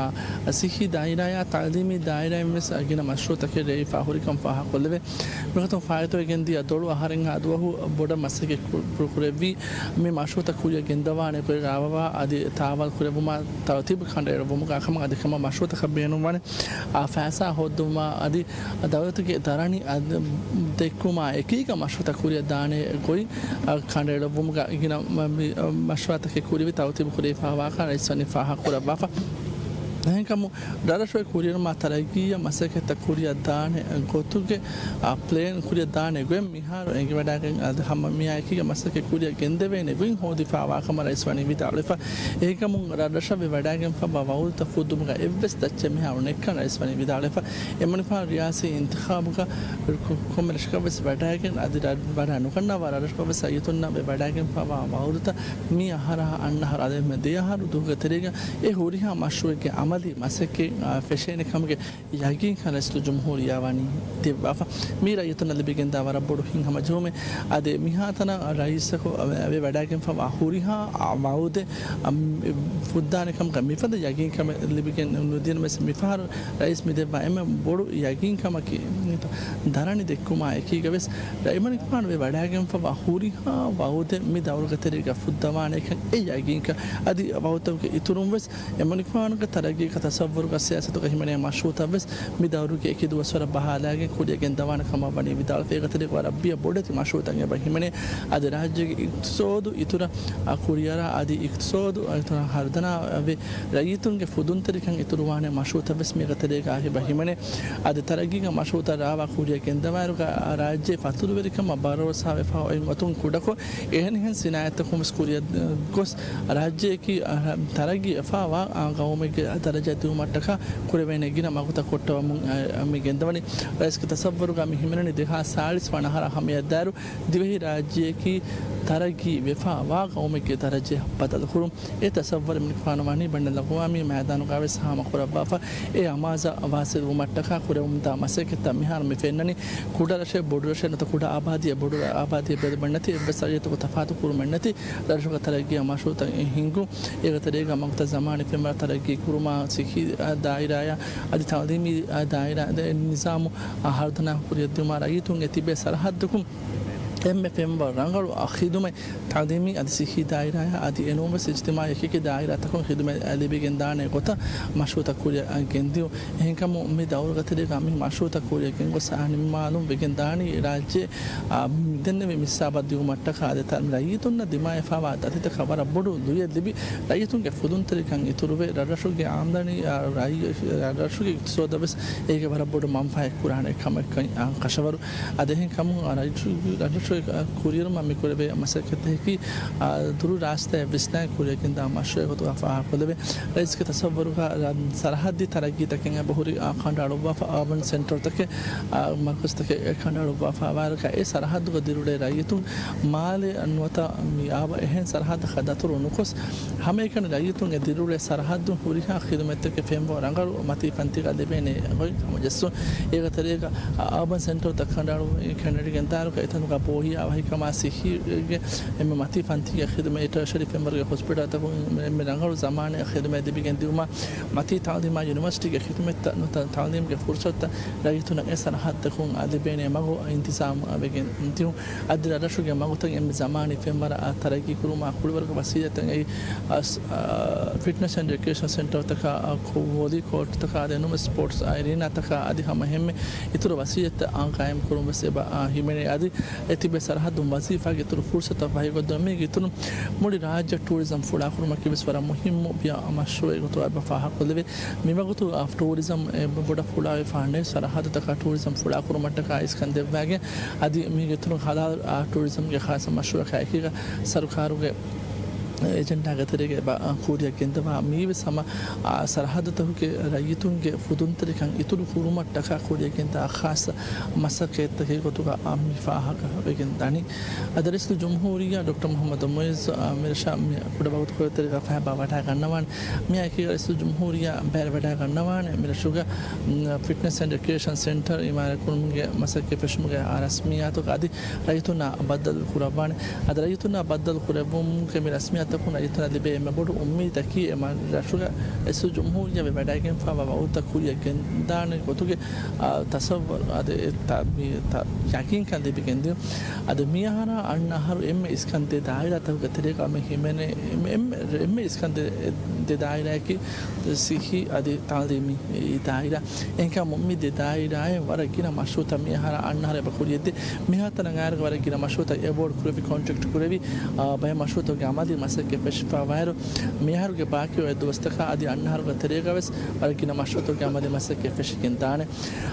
އަ، ސިއްހީ ދާއިރާއާ ތައުލީމީ ދާއިރާއިން ވެސް، އަ، ގިނަ މަޝްރޫޢުތަކެއް ރޭވިފާ ހުރިކަން ފާހަގަކޮށްލެވޭ. މިގޮތުން ފާއިތުވެގެންދިޔަ ދޮޅު އަހަރެއްހާ ދުވަހު ބޮޑަށް މަސައްކަތް ކު-، ކުރެއްވީ މި މަޝްރޫޢުތައް ކުރިއަށް ގެންދަވާނެ ގޮތް ރާވާ އަދި ތާވާލު ކުރެއްވުމާ ތަރުތީބު ކަނޑައެޅުއްވުމުގަ ކަމަށް އަދި ކަމަށް މަޝްރޫޢުތަކަށް ބޭނުންވާނެ، އާ، ފައިސާ ހޯއްދުމާ އަދި ދައުލަތުގެ ދަރަނި އަދި ދެއްކުމާ އެކީގަ މަޝްރޫޢުތައް ކުރިއަށް ދާނެ ގޮތް، އާ، ކަނޑައެޅުއްވުމުގަ ގިނަ މަ-، މި-، މަޝްވަރާތަކެއް ކުރެވި ތަރުތީބު ކުރެވިފައިވާކަން ރައީސް ވަނީ ފާހަގަކުރައްވާފަ. އެހެންކަމުން ރަށްރަށުގެ ކުރިއެރުމާ ތަރައްގީއަށް މަސައްކަތްތައް ކުރިއަށް ދާނެ ގޮތުގެ، އާ، ޕްލޭން ކުރިއަށް ދާނެ ގޮތް މިހާރު އެނގިވަޑައިގެން އަދި ހަމަ މިއާއެކީގަ މަސައްކަތް ކުރިއަށް ގެންދެވޭނެ ގޮތް ހޯދިފައިވާކަމަށް ރައީސް ވަނީ ވިދާޅުވެފަ. އެހެންކަމުން ރަށްރަށަށް ވެވަޑައިގެންފައިވާ ވައުދުތައް ފުއްދުމުގަ އެއްވެސް ދައްޗެއް މިހާރު ނެތްކަން ރައީސް ވަނީ ވިދާޅުވެފަ. އެމަނިކުފާނު ރިޔާސީ އިންތިޚާބުގަ ކޮ-، ކޮންމެ ރަށަކަށްވެސް ވަޑައިގެން އަދި ރަށް ވަޑައި ނުގަންނަވާ ރަށަކަށްވެސް ރައްޔިތުންނަށް ވެވަޑައިގެންފައިވާ ވައުދުތައް މި އަހަރާ އަންނަ އަހަރު އަދި ދެ އަހަރު ދުވަހުގެ ތެރޭގަ އެ ހުރިހާ މަޝްރޫޢެއްގެ އަމަލީ މަސައްކަތް، އާ، ފެށޭނެ ކަމުގެ ޔަގީންކަން ރައީސުލްޖުމްހޫރިއްޔާ ވަނީ ދެއްވާފަ. މީ ރައްޔިތުންނަށް ލިބިގެންދާ ވަރަށް ބޮޑު ހިތްހަމަޖެހުމެއް. އަދި މިހާތަނަށް ރައީސަކު ވެވަޑައިގެންފައިވާ ހުރިހާ ވައުދެއް، އަ، ފުއްދާނެ ކަމުގަ މިފަދަ ޔަގީންކަމެއް ލިބިގެން ނުދިޔަނަމަވެސް މިފަހަރު ރައީސް މިދެއްވާ އެންމެ ބޮޑު ޔަގީންކަމަކީ ދަރަނި ދެއްކުމާ އެކީގަވެސް ރައިމަނިކުފާނު ވެވަޑައިގެންފައިވާ ހުރިހާ ވައުދެއް މި ދައުރުގެ ތެރޭގަ ފުއްދަވާނެކަން އެ ޔަގީންކަން. އަދި ވައުދުތަކުގެ އިތުރުންވެސް އެމަނިކުފާނުގެ ތަރައްގީގެ ތަސައްވަރުގަ ސިޔާސަތުގަ ހިމެނޭ މަޝްރޫޢުތައްވެސް މި ދައުރުގެ އެކި ދުވަސްވަރަށް ބަހާލައިގެން ކުރިއަށް ގެންދަވާނެ ކަމަށް ވަނީ ވިދާޅުވެފަ. އޭގެ ތެރޭގަ ވަރަށް ބިޔަ ބޮޑެތި މަޝްރޫޢުތައް އެބަ ހިމެނޭ. އަދި ރާއްޖޭގެ އިޤްތިޞާދު އިތުރަށް، އަ، ކުރިއަރާ އަދި އިޤްތިޞާދު އިތުރަށް ހަރުދަނާވެ، ރައްޔިތުންގެ ފުދުންތެރިކަން އިތުރުވާނެ މަޝްރޫޢުތައްވެސް މީގެ ތެރޭގަ އެބަ ހިމެނޭ. އަދި ތަރައްގީގެ މަޝްރޫޢުތައް ރާވާ ކުރިއަށް ގެންދަވާއިރުގަ ރާއްޖެ ފަތުރުވެރިކަމަށް ބަރޯސާވެފަ އޮތް ގޮތުން ކުޑަކޮށް އެހެނިހެން ސިނާއަތްތަކުން ވެސް ކުރިއަށް ގޮސް ރާއްޖެއަކީ، އަ، ތަރައްގީ ވެފައިވާ، އަ، ގައުމެއްގެ ދަރަޖަ ދިއުމަށްޓަކާ ކުރެވޭނެ ގިނަ މަގުތައް ކޮށްޓަވަމުން، އަ، މި ގެންދަވަނީ. ރައީސްގެ ތަސައްވަރުގަ މި ހިމެނެނީ ދެހާސް ސާޅީސް ވަނަ އަހަރާ ހަމަޔަށްދާއިރު، ދިވެހި ރާއްޖެއަކީ ތަރައްގީ ވެފާ ވާ ގައުމެއްގެ ދަރަޖައަށް ބަދަލުކުރުން. އެ ތަސައްވަރު އެމަނިކުފާނު ވަނީ ބަންޑަރު ލަގުވާމީ މައިދާނުގަވެސް ހާމަކުރައްވާފަ. އެ އަމާޒަށް ވާސިލްވުމަށްޓަކާ ކުރެވުމުންދާ މަސައްކަތްތައް މިހާރު މި ފެންނަނީ ކުޑަ ރަށެއް، ބޮޑު ރަށެއް ނުވަތަ ކުޑަ އާބާދީއެއް، ބޮޑު އާބާދީއެއް ބެލުމެއް ނެތި، އެއްވެސް ރައްޔިތަކު ތަފާތު ކުރުމެއް ނެތި ރަށުގެ ތަރައްގީއަށް މަޝްރޫއުތައް ހިންގުން. އޭގެ ތެރޭގަ މަގުތައް ޒަމާނީ ފެންވަރަށް ތަރައްގީ ކުރުމާ، ސިއްހީ ދާއިރާއާ އަދި ތައުލީމީ ދާއިރާ ނިޒާމު ހަރުދަނާ ކުރިއަށް ދިއުމާ ރައްޔިތުންގެ ތިބޭ ސަރަހައްދަކުން އެންމެ ފެންވަރު ރަނގަޅު ޚިދުމަތް ތައުލީމީ އަދި ސިއްހީ ދާއިރާއާ އަދި އެނޫންވެސް އިޖްތިމާޢީ އެކިއެކި ދާއިރާތަކުން ޚިދުމަތް ލިބިގެންދާނެ ގޮތަށް މަޝްރޫއުތައް ކުރިއަށް ގެންދިއުން. އެހެންކަމުން މި ދައުރުގެ ތެރޭގަ މި މަޝްރޫއުތައް ކުރިއަށް ގެންގޮސް ނިންމާލުން ވެގެންދާނީ ރާއްޖެ އާ، މިދެންނެވި މި ހިސާބަށް ދިއުމަށްޓަކާ އަދި ތަ-، ރައްޔިތުންނަށް ދިމާވެފާވާ ދަތިތަކަށް ވަރަށް ބޮޑު ލުޔެއް ލިބި، ރައްޔިތުންގެ ފުދުންތެރިކަން އިތުރުވެ، ރަށްރަށުގެ އާމްދަނީ، އާ، ރައްޔި-، ރަށްރަށުގެ އިޤްތިޞާދަށް ވެސް އޭގެ ވަރަށް ބޮޑު މަންފާއެއް ކުރާނެ ކަމެއްކަން، އާ، ކަށަވަރު. އަދި އެހެން ކަމުން، އާ، ރަށްރަށު-، ރަށްރަށުގެ، އާ، ކުރިއެރުމަށް މި ކުރެވޭ މަސައްކަތަކީ، އާ، ދުރު ރާސްތާއެއް ވިސްނާ ކުރިއަށް ގެންދާ މަޝްރޫއެއް ގޮތުގަ ފާހަގަކޮށްލެވޭ. ރައީސްގެ ތަސައްވަރުގަ ސަރަހައްދީ ތަރައްގީތަކެއް އެބަހުރި، އާ، ކަނޑައަޅުއްވާފަ އާބަން ސެންޓަރުތަކެއް، އާ، މަރުކަޒުތަކެއް ކަނޑައަޅުއްވާފަ ވާއިރުގަ އެ ސަރަހައްދުގަ ދިރިއުޅޭ ރައްޔިތުން މާލެ ނުވަތަ މި އާބަ އެހެން ސަރަހައްދަކަށް ދަތުރު ނުކޮށް، ހަމައެކަނި ރައްޔިތުން އެ ދިރިއުޅޭ ސަރަހައްދުން ހުރިހާ ޚިދުމަތްތަކެއް ފެންވަރު ރަނގަޅު މަތީ ފަންތީގަ ލިބޭނެ ގޮތް ހަމަޖެއްސުން. އޭގެ ތެރޭގަ އާބަން ސެންޓަރުތައް ކަނޑައަޅު ކެނޑިގެންދާއިރުގަ އެތަނުގަ ބޯހިޔާ ވަހިކަމާ ސިއްހީގެ އެންމެ މަތީ ފަންތީގެ ޚިދުމަތް ޓަރޝަރީ ފެންވަރުގެ ހޮސްޕިޓަލްތަކުން އެންމެ ރަނގަޅު ޒަމާނެއް ޚިދުމަތް ލިބިގެން ދިއުމަށް މަތީ ތައުލީމާ ޔުނިވަރސިޓީގެ ޚިދުމަތްތައް ނުވަތަ ތައުލީމްގެ ފުރުޞަތުތައް ރައްޔިތުންނަށް އެ ސަރަހައްދަކުން ލިބޭނެ މަގު އިންތިޒާމް ވެގެން ދިއުން. އަދި ރަށްރަށުގެ މަގުތައް އެންމެ ޒަމާނީ ފެންވަރަށް ތަރައްގީ ކުރުމާ ކުޅިވަރުގެ ވަސީލަތްތައް އެއީ، އަސް، އާ، ފިޓްނަސް އެންޑް ރެކްރިއޭޝަން ސެންޓަރުތަކާ، ވޮލީ ކޯޓްތަކާ، އަދި އެނޫންވެސް ސްޕޯޓްސް އެރީނާތަކާ އަދި ހަމަ އެހެންމެ އިތުރު ވަސީލަތްތައް އާ ޤާއިމް ކުރުން ވެސް އެބަ، އާ، ހިމެނޭ. އަދި އެ ތިބޭ ސަރަހައްދުން ވަޒީފާގެ އިތުރު ފުރުޞަތުތައް ފަހިގޮތްދިނުމަށް މީގެ އިތުރުން މުޅި ރާއްޖެ ޓޫރިޒަމް ފުޅާކުރުމަކީ ވެސް ވަރަށް މުހިއްމު ބިޔަ މަޝްރޫއެއް ގޮތުގަ އެބަ ފާހަގަކޮށްލެވޭ. މިވަގުތު އާ ޓޫރިޒަމް އެ ބޮޑަށް ފުޅާވެފާނެ ސަރަހައްދުތަކަށް ޓޫރިޒަމް ފުޅާކުރުމަށްޓަކާ އިސްކަން ދެއްވާގެން އަދި މީގެ އިތުރުން ހަލާލް އާ ޓޫރިޒަމްގެ ޚާއްޞަ މަޝްރޫއަކާ އެކީގަ ސަރުކާރުގެ އެޖެންޑާގެ ތެރޭގަ އެބަ ކުރިއަށް ގެންދަވާ މީވެސް ހަމަ އާ ސަރަހައްދުތަކުގެ ރައްޔިތުންގެ ފުދުންތެރިކަން އިތުރު ކުރުމަށްޓަކާ ކުރިއަށް ގެންދާ ޚާއްޞަ މަސައްކަތްތަކެއް ގޮތުގަ މި ފާހަގަވެގެން ދަނީ. އަދި ރައީސުލް ޖުމްހޫރިއްޔާ ޑޮކްޓަރ މުޙައްމަދު މުޢިއްޒު އާ މިރަށަށް މި ކުޑަ ވަގުތުކޮޅެއް ތެރޭގަ ފަހަތް ބާވަޑައިގަންނަވާނެ. މިއާއެކީގަ ރައީސުލް ޖުމްހޫރިއްޔާ ބައިވެވަޑައިގަންނަވާނެ މިރަށުގަ ފިޓްނަސް އެންޑް ރެކްރިއޭޝަން ސެންޓަރ އިމާރާތްކުރުމުގެ މަސައްކަތް ފެށުމުގެ އާ ރަސްމިއްޔާތުގަ އަދި ރައްޔިތުންނާ ބައްދަލު ކުރައްވާނެ. އަދި ރައްޔިތުންނާ ބައްދަލު ކުރެއްވުމުގެ މި ރަސްމިއްޔާތަކުން ރައްޔިތުންނަށް ލިބޭ އެންމެ ބޮޑު އުއްމީދަކީ އެ މަ-، ރަށުގަ ރައީސުލް ޖުމްހޫރިއްޔާ ވެވަޑައިގެންފާވާ ވަގުތުތައް ކުރިއަށް ގެންދާނެ ގޮތުގެ، އާ، ތަސައްވަރު އަދި އެ ތަ-، މި ތަ-، ޔަޤީންކަން ލިބިގެންދިޔުން. އަދި މިއަހަރާ އަންނަ އަހަރު އެންމެ އިސްކަން ދޭ ދާއިރާތަކުގެ ތެރޭގަ މި ހިމެނޭ އެންމެ، އެންމެ، އެންމެ އިސްކަން ދޭ، ދޭ ދާއިރާއަކީ ސިއްހީ އަދި ތައުލީމީ ދާއިރާ. އެހެންކަމުން މި ދެ ދާއިރާއިން ވަރަށް ގިނަ މަޝްރޫއުތައް މިއަހަރާ އަންނަ އަހަރު އެބަ ކުރިއަށްދޭ. މިހާތަނަށް އައިރުގަ ވަރަށް ގިނަ މަޝްރޫއުތައް އެވޯޑް ކުރެވި، ކޮންޓްރެކްޓް ކުރެވި، އާ، ބައެއް މަޝްރޫއުތަކުގެ އަމަލީ މަސައްކަތް ފެށިފައިވާއިރު، މިއަހަރުގެ ބާކީވާ ދުވަސްތަކާ އަދި އަންނަ އަހަރުގެ ތެރޭގަ ވެސް ވަރަށް ގިނަ މަޝްރޫއުތަކުގެ އަމަލީ މަސައްކަތް ފެށިގެން ދާނެ.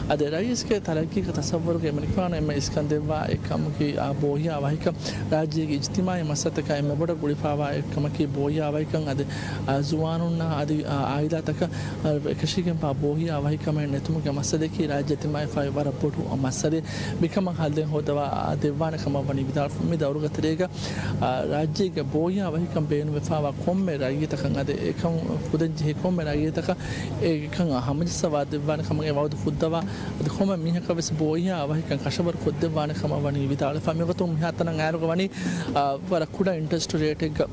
އަދި ރައީސްގެ ތަރައްގީގެ ތަސައްވަރުގަ އެމަނިކުފާނު އެންމެ އިސްކަން ދެއްވާ އެއްކަމަކީ، އާ، ބޯހިޔާ ވަހިކަން، ރާއްޖޭގެ އިޖްތިމާޢީ މައްސަލަތަކާ އެންމެ ބޮޑަށް ގުޅިފާވާ އެއްކަމަކީ ބޯހިޔާ ވަހިކަން. އަދި، އާ، ޒުވާނުންނާ އަދި، އާ، އާއިލާތަކަށް، އާ، އެކަށީގެންފާ ބޯހިޔާ ވަހިކަމެއް ނެތުމުގެ މައްސަލައަކީ ރާއްޖެ ދިމާވެފާވި ވަރަށް ބޮޑު މައްސަލައެއް. މިކަމަށް ހައްލެއް ހޯދަވާ ދެއްވާނެ ކަމަށް ވަނީ ވިދާޅުވެފަ. މި ދައުރުގެ ތެރޭގަ، އާ، ރާއްޖޭގެ ބޯހިޔާ ވަހިކަން ބޭނުންވެފާވާ ކޮންމެ ރައްޔިތަކަށް އަދި އެކަން ކުރަންޖެހޭ ކޮންމެ ރައްޔިތަކަށް އެކަން ހަމަޖައްސަވާ ދެއްވާނެ ކަމަށް އެ ވައުދު ފުއްދަވާ، އަދި ކޮންމެ މީހަކަށް ވެސް ބޯހިޔާ ވަހިކަން ކަށަވަރު ކޮށްދެއްވާނެ ކަމަށް ވަނީ ވިދާޅުވެފަ. މިގޮތުން މިހާތަނަށް އައިރުގަ ވަނީ، އާ، ވަރަށް ކުޑަ އިންޓްރެސްޓް ރޭޓެއްގަ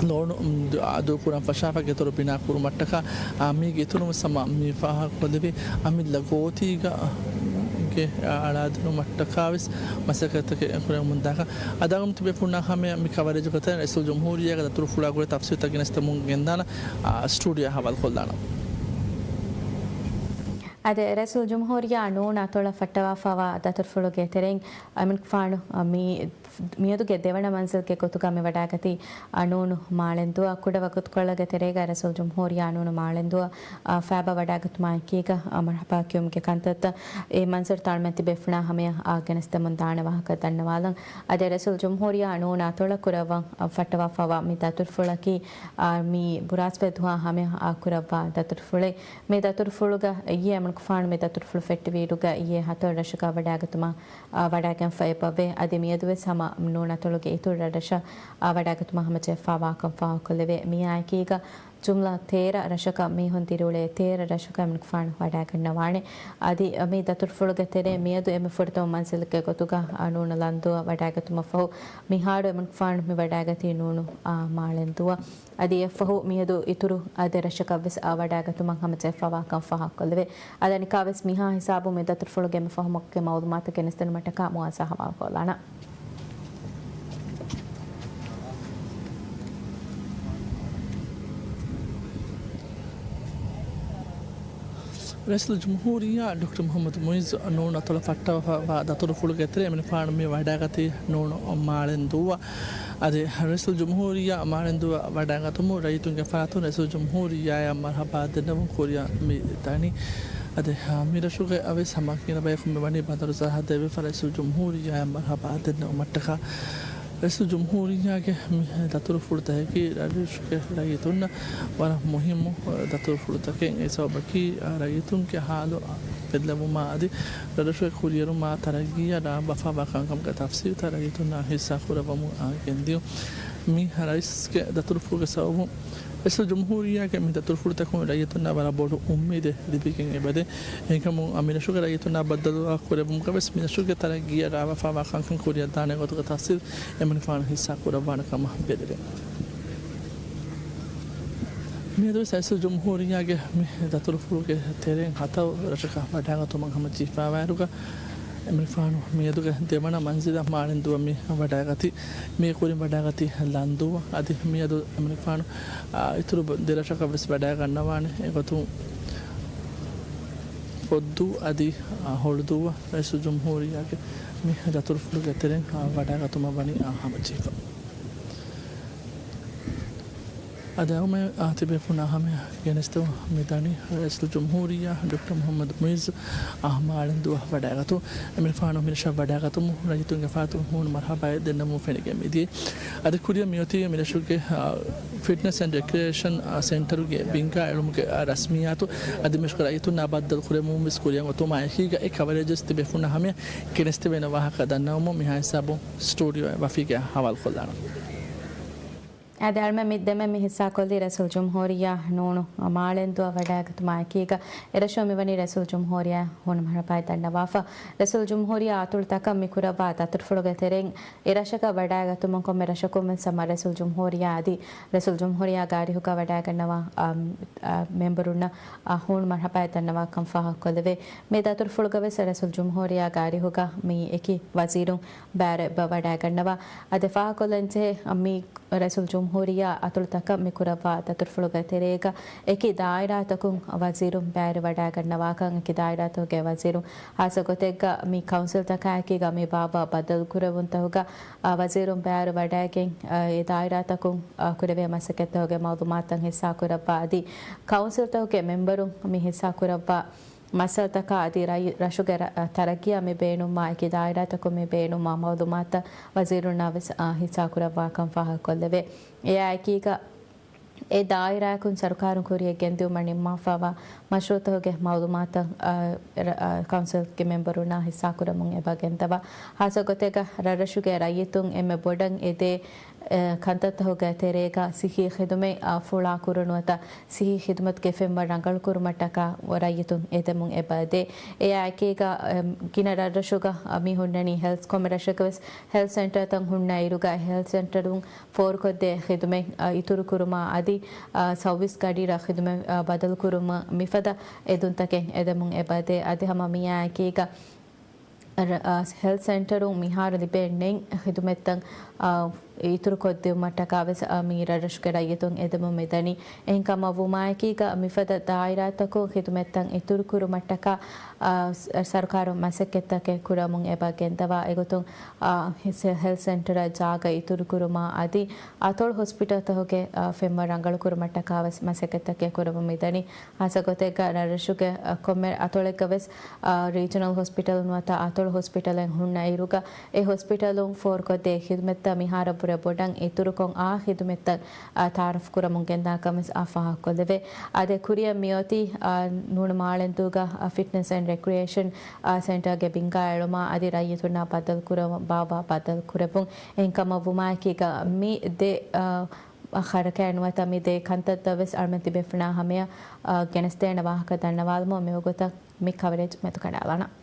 ލޯނު، އުން، ދު-، އާ، ދޫކުރަން ފަށާފަ ގެތޮރު ބިނާ ކުރުމަށްޓަކާ، އާ، މީގެ އިތުރުން ވެސް ހަމަ މި ފާހަގަކޮށްލެވި އަމިއްލަ ގޯތީގަ ގެ އަޅާދިނުމަށްޓަކާ ވެސް މަސައްކަތްތަކެއް ކުރެވެމުންދާކަން. އަދި އަޅުގަނޑު ތިބޭފުޅުންނާ ހަމަޔަށް މި ކަވަރޭޖުގެ ތެރެއިން ރައީސުލް ޖުމްހޫރިއްޔާގެ ދަތުރުފުޅާ ގުޅޭ ތަފްސީލުތައް ގެނެސްދެމުން ގެންދާނަން، އާ، ސްޓޫޑިއޯއަށް ހަވާލުކޮށްލާނަން. އަދި ރައީސުލް ޖުމްހޫރިއްޔާ ނޫން އަތޮޅަށް ފައްޓަވާފައިވާ ދަތުރުފުޅުގެ ތެރެއިން އެމަނިކުފާނު މި މިއަދުގެ ދެވަނަ މަންޒިލްގެ ގޮތުގަ މި ވަޑައިގަތީ، އާ، ނޫނު މާޅެންދުއަށް. ކުޑަ ވަގުތުކޮޅެއްގެ ތެރޭގަ ރައީސުލް ޖުމްހޫރިއްޔާ ނޫނު މާޅެންދުއަށް، އާ، ފައިބަ ވަޑައިގަތުމާ އެކީގަ، އާ، މަރްޙަބާ ކިޔުމުގެ ކަންތައްތައް އެ މަންޒަރު ތަޅުމެން ތިބޭފުޅުންނާ ހަމަޔަށް، އާ، ގެނެސްދެމުން ދާނެ ވާހަކަ ދަންނަވާލަން. އަދި ރައީސުލް ޖުމްހޫރިއްޔާ ނޫނު އަތޮޅަށް ކުރައްވަން، އާ، ފައްޓަވާފައިވާ މި ދަތުރުފުޅަކީ، އާ، މި ބުރާސްފަތި ދުވަހާ ހަމަޔަށް، އާ، ކުރައްވާ ދަތުރުފުޅެއް. މި ދަތުރުފުޅުގަ އެއީ އެމަނި ފާނު މި ދަތުރުފުޅު ފެއްޓިވިއިރުގަ އިއްޔެ ހަތަރު ރަށަކަށް ވަޑައިގަތުމަށް، އާ، ވަޑައިގެންފަ އެބަވޭ. އަދި މިއަދުވެސް ހަމަ ނޫނަތޮޅުގެ އިތުރު ރަށްރަށަށް، އާ، ވަޑައިގަތުމަށް ހަމަޖެހިފައިވާކަން ފާހަގަކޮށްލެވޭ. މިއާއެކީގަ ޖުމްލަ ތޭރަ ރަށަކަށް މީހުން ދިރިއުޅޭ ތޭރަ ރަށަކަށް އެމަނިކުފާނު ވަޑައިގަންނަވާނެ. އަދި މި ދަތުރުފުޅުގެ ތެރޭ މިއަދު އެންމެ ފުރަތަމަ މަންޒިލެއްގެ ގޮތުގަ، އާ، ނޫނު ލަންދޫއަށް ވަޑައިގަތުމަށްފަހު މިހާރު އެމަނިކުފާނު މި ވަޑައިގަތީ ނޫނު، އާ، މާޅެންދޫއަށް. އަދި އެއަށްފަހު މިއަދު އިތުރު އާ ދެ ރަށަކަށްވެސް އާ ވަޑައިގަތުމަށް ހަމަޖެހިފައިވާކަން ފާހަގަކޮށްލެވޭ. އަދި އަނެއްކާވެސް މިހާ ހިސާބުން މި ދަތުރުފުޅުގެ އެންމެ ފަހުމަކުގެ މައުލޫމާތު ގެނެސްދިނުމަށްޓަކާ މުއާޒާ ހަވާލުކޮށްލާނަން. ރައީސުލްޖުމްހޫރިއްޔާ ޑޮކްޓަރ މުޙައްމަދު މުޢިއްޒު ނޫނު އަތޮޅަށް ފައްޓަވާފައިވާ ދަތުރުފުޅުގެ ތެރޭ އެމަނިކުފާނު މި ވަޑައިގަތީ ނޫނު މާޅެންދޫއަށް. އަދި ރައީސުލްޖުމްހޫރިއްޔާ މާޅެންދޫއަށް ވަޑައިގަތުމުން ރައްޔިތުންގެ ފަރާތުން ރައީސުލްޖުމްހޫރިއްޔާއަށް މަރުޙަބާ ދެންނެވުން ކުރިއަށް މި ދަނީ. އަދި މި ރަށުގައިވެސް ހަމަ ގިނަ ބަޔަކު މި ވަނީ ބަނދަރު ސަރަހައްދަށް އެބަ ރައީސުލްޖުމްހޫރިއްޔާއަށް މަރުޙަބާ ދެންނެވުމަށްޓަކާ. ރައީސުލްޖުމްހޫރިއްޔާގެ މި ދަތުރުފުޅުތަކަކީ ރަށްރަށުގެ ރައްޔިތުންނަށް ވަރަށް މުހިއްމު ދަތުރުފުޅުތަކެއް. އެ ސަބަބަކީ ރައްޔިތުންގެ ހާލު ބެއްލެވުމާ އަދި ރަށްރަށުގެ ކުރިއެރުމާ ތަރައްގީއަށް ރާވާފައިވާ ކަންކަމުގެ ތަފްސީލްތައް ރައްޔިތުންނާ ހިއްސާ ކުރައްވަމުން ގެންދިޔުން. މި ރައީސްގެ ދަތުރުފުޅުގެ ސަބަބުން ރައީސުލްޖުމްހޫރިއްޔާގެ މި ދަތުރުފުޅުތަކުން ރައްޔިތުންނަށް ވަރަށް ބޮޑު އުއްމީދެއް ލިބިގެން އެބަދޭ. އެހެންކަމުން މި ރަށުގެ ރައްޔިތުންނާ ބައްދަލުވާ ކުރެއްވުމުގަވެސް މި ރަށުގެ ތަރައްގީއަށް ރާވާފައިވާ ކަންކަން ކުރިއަށްދާނެ ގޮތުގެ ތަފްސީލް އެމަނިކުފާނު ހިއްސާ ކުރައްވާނެ ކަމަށް ބެލެވޭ. މިއަދުވެސް ރައީސުލްޖުމްހޫރިއްޔާގެ މި ދަތުރުފުޅުގެ ތެރެއިން ހަތަރު ރަށަކަށް ވަޑައިގަތުމަށް ހަމަޖެހިފައިވާއިރުގަ، އެމަނިކުފާނު މިއަދުގެ ދެވަނަ މަންޒިލަށް މާޅެންދޫއަށް މި ވަޑައިގަތީ. މީގެ ކުރިން ވަޑައިގަތީ ލަންދޫއަށް. އަދި މިއަދު އެމަނިކުފާނު، އާ، އިތުރު ދެ ރަށަކަށް ވެސް ވަޑައިގަންނަވާނެ. އެގޮތުން ފޮއްދޫ އަދި، އާ، ހޮޅުދޫއަށް ރައީސުލްޖުމްހޫރިއްޔާގެ މި ދަތުރުފުޅުގެ ތެރެއިން، އާ، ވަޑައިގަތުމަށް ވަނީ، އާ، ހަމަޖެހިފަ. އަދި އަޅުގަނޑުމެން، އާ، ތިބޭފުޅުންނާ ހަމަޔަށް ގެނެސްދެމުން މިދަނީ ރައީސުލްޖުމްހޫރިއްޔާ ޑޮކްޓަރ މުޙައްމަދު މުޢިއްޒު، އާ، މާޅެންދޫއަށް ވަޑައިގަތުމުން. އެމަނިކުފާނު މިރަށަށް ވަޑައިގަތުމުން ރައްޔިތުންގެ ފަރާތުން ހޫނު މަރުޙަބާއެއް ދެންނެވުމުން ފެނިގެން މިދިޔައީ. އަދި ކުރިއަށް މިއޮތީ މިރަށުގެ، އާ، ފިޓްނަސް އެންޑް ރެކްރިއޭޝަން، އާ، ސެންޓަރުގެ ބިންގާ އެޅުމުގެ، އާ، ރަސްމިއްޔާތު އަދި މިރަށުގެ ރައްޔިތުންނާ ބައްދަލު ކުރެއްވުމުން ވެސް ކުރިއަށް އޮތުމާ އެކީގަ އެ ކަވަރޭޖަސް ތިބޭފުޅުންނާ ހަމަޔަށް ގެނެސްދެވޭނެ ވާހަކަ ދަންނަވަމުން މިހާ ހިސާބުން ސްޓޫޑިއޯއަށް ވަފީގެ ހަވާލުކޮށްލާނަން. އަދި އަޅުމެން މި ދެމެން މި ހިއްސާކޮށްލީ ރައީސުލްޖުމްހޫރިއްޔާ ނޫނު މާޅެންދޫއަށް ވަޑައިގަތުމާ އެކީގަ، އެރަށު މިވަނީ ރައީސުލްޖުމްހޫރިއްޔާ ހޫނު މަރުޙަބާއެއް ދަންނަވާފަ. ރައީސުލްޖުމްހޫރިއްޔާ އަތޮޅުތަކަށް މި ކުރައްވާ ދަތުރުފުޅުގެ ތެރެއިން އެ ރަށަކަށް ވަޑައިގަތުމުން ކޮންމެ ރަށަކުން ވެސް ހަމަ ރައީސުލްޖުމްހޫރިއްޔާ އަދި ރައީސުލްޖުމްހޫރިއްޔާގެ އަރިހުގަ ވަޑައިގަންނަވާ، އާ، އާ، މެމްބަރުންނަށް، އާ، ހޫނު މަރުޙަބާއެއް ދަންނަވާކަން ފާހަގަކޮށްލެވޭ. މި ދަތުރުފުޅުގަވެސް ރައީސުލްޖުމްހޫރިއްޔާގެ އަރިހުގަ މި އެކި ވަޒީރުން ބައިވެރިވެ ވަޑައިގަންނަވާ. އަދި ފާހަގަކޮށްލަންޖެހޭ، މި ރައީސުލްޖުމްހޫރިއްޔާ އަތޮޅުތަކަށް މި ކުރައްވާ ދަތުރުފުޅުގެ ތެރޭގަ އެކި ދާއިރާތަކުން ވަޒީރުން ބައިވެރިވެ ވަޑައިގަންނަވާކަން، އެކި ދާއިރާތަކުގެ ވަޒީރުން ހާއްސަ ގޮތެއްގަ މި ކައުންސިލްތަކާއެކީގަ މި ބާއްވާ ބައްދަލު ކުރެއްވުންތަކުގަ، އާ، ވަޒީރުން ބައިވެރިވެ ވަޑައިގެން، އާ، އެ ދާއިރާތަކުން، އާ، ކުރެވޭ މަސައްކަތްތަކުގެ މައުލޫމާތުތައް ހިއްސާކުރައްވާ އަދި ކައުންސިލްތަކުގެ މެމްބަރުން މި ހިއްސާކުރައްވާ މައްސަލަތަކާ އަދި ރައި-، ރަށުގެ ރަ-، ތަރައްގީއަށް މި ބޭނުންވާ އެކި ދާއިރާތަކުން މި ބޭނުންވާ މައުލޫމާތުތައް ވަޒީރުންނާ ވެސް، އާ، ހިއްސާކުރައްވާކަން ފާހަގަކޮށްލެވޭ. އެއާއެކީގަ އެ ދާއިރާއަކުން ސަރުކާރުން ކުރިއަށް ގެންދިއުމަށް ނިންމާފައިވާ މަޝްރޫއުތަކުގެ މައުލޫމާތުތައް، އާ، ރަ-، އާ، ކައުންސިލްގެ މެމްބަރުންނާ ހިއްސާކުރަމުން އެބަ ގެންދަވާ. ހާއްސަ ގޮތެއްގަ ރަށްރަށުގެ ރައްޔިތުން އެންމެ ބޮޑަށް އެދޭ، އެ، ކަންތައްތަކުގެ ތެރޭގަ ސިއްހީ ޚިދުމަތް، އާ، ފުޅާ ކުރުނުވަތަ ސިއްހީ ޚިދުމަތުގެ ފެންވަރު ރަނގަޅުކުރުމަށްޓަކާ ރައްޔިތުން އެދެމުން އެބަ ދޭ. އެއާއެކީގަ، އެ، ގިނަ ރަށްރަށުގަ، އަ، މި ހުންނަނީ ހެލްތް، ކޮންމެ ރަށަކަށް ވެސް ހެލްތް ސެންޓަރތައް ހުންނަ އިރުގަ ހެލްތް ސެންޓަރުން ފޯރުކޮށްދޭ ޚިދުމަތް، އަ، އިތުރުކުރުމާ އަދި، އަ، ސައުވީސް ގަޑިއިރަށް ޚިދުމަތް، އަ، ބަދަލުކުރުމަށް މިފަދަ އެދުންތަކެއް އެދެމުން އެބަދޭ. އަދި ހަމަ މިއާއެކީގަ، ރ-، އަ، ހެލްތް ސެންޓަރުން މިހާރު ލިބޭނެ ޚިދުމަތްތައް، އަ، އިތުރުކޮށްދިއުމަށްޓަކާ ވެސް، އަ، މި ރަށްރަށުގެ ރައްޔިތުން އެދެމުން މިދަނީ. އެހެންކަމަށްވުމާއެކީގަ، މިފަދަ ދާއިރާތަކުން ޚިދުމަތްތައް އިތުރުކުރުމަށްޓަކާ، އަ، ސަ-، ސަރުކާރުން މަސައްކަތްތަކެއް ކުރަމުން އެބަ ގެންދަވާ. އެގޮތުން، އާ، ހެ-، ހެލްތް ސެންޓަރަށް ޖާގަ އިތުރުކުރުމާ އަދި އަތޮޅު ހޮސްޕިޓަލްތަކުގެ، އާ، ފެންވަރު ރަނގަޅުކުރުމަށްޓަކާ ވެސް މަސައްކަތްތަކެއް ކުރަމުން މިދަނީ. ހާއްސަ ގޮތެއްގަ ރަށްރަށުގެ، އާ، ކޮންމެ އަތޮޅެއްގަ ވެސް، އާ، ރީޖަނަލް ހޮސްޕިޓަލް ނުވަތަ އަތޮޅު ހޮސްޕިޓަލެއް ހުންނަ އިރުގަ، އެ ހޮސްޕިޓަލުން ފޯރުކޮށްދޭ ޚިދުމަތްތައް މިހާރަށްވުރެ ބޮޑަށް އިތުރުކޮށް އާ ޚިދުމަތްތައް، އާ، ތައާރަފް ކުރަމުން ގެންދާ ކަމަށް، އާ، ފާހަގަކޮށްލެވޭ. އާދެ، ކުރިއަށް މިއޮތީ، އާ، ނޫނު މާޅެންދޫގަ، އާ، ފިޓްނަސް އެންޑް ރެކްރިއޭޝަން، އާ، ސެންޓަރގެ ބިންގާ އެޅުމާ އަދި ރައްޔިތުންނާ ބައްދަލު ކުރަމުން ބާއްވާ ބައްދަލު ކުރެއްވުން. އެހެންކަމަށް ވުމާއެކީގަ މި ދެ، އާ، ޚަރަކާތް ނުވަތަ މި ދެ ކަންތައްތައް ވެސް އަޅުމެން ތިބޭފުޅުންނާ ހަމަޔަށް، އާ، ގެނެސްދޭނެ ވާހަކަ ދަންނަވާލުމުން މިވަގުތަށް މި ކަވަރޭޖް މެދުކަނޑާލާނަން.